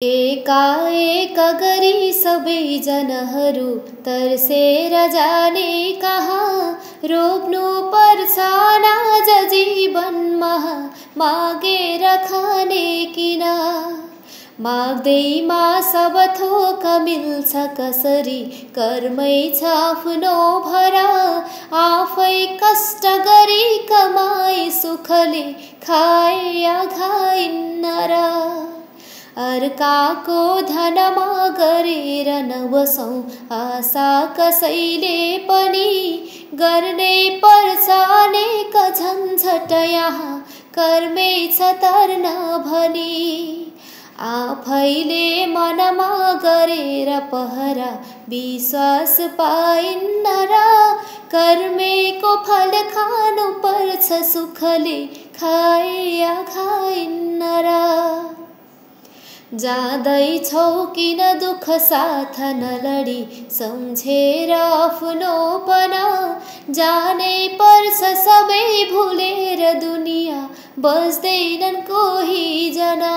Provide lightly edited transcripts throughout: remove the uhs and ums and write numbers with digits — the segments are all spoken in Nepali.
एकाएक गरी सबैजनाहरू तर्सेर जाने कहाँ, रोप्नु पर्छ अनाज जीवनमा, मागेर खाने किन। माग्दैमा सब थोक मिल्छ कसरी, कर्मै छ आफ्नो भरा, आफै कष्ट गरी कमाई सुखले खाए अघाइन्न र। अर्काको धनमा गरेर नबसौँ आशा कसैले पनि, गर्नै पर्छ अनेक झन्झट यहाँ, कर्मै छ तर्न भनी। आफैले मनमा गरेर पहरा विश्वास पाइन्न र, कर्मैको फल खानु पर्छ सुखले खाए अघाइन्न र। जाँदैछौ किन दुःख साथ नलडी, सम्झेर आफ्नोपना, जानै पर्छ सबै भुलेर दुनिया, बस्दैनन् कोही जना।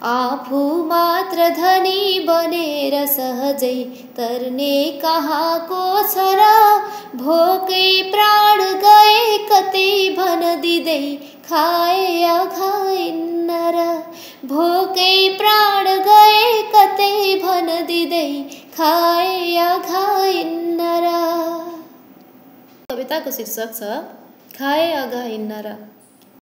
आफू मात्र धनी बनेर सहजै तर्ने कहाँको छ र, भोकै प्राण गए कतै भन दिँदै खाए अघाइन्न र। भोकै प्राण गए कतै भन दिँदै खाए अघाइन्न र। कविताको शीर्षक छ खाए अघाइन्न र।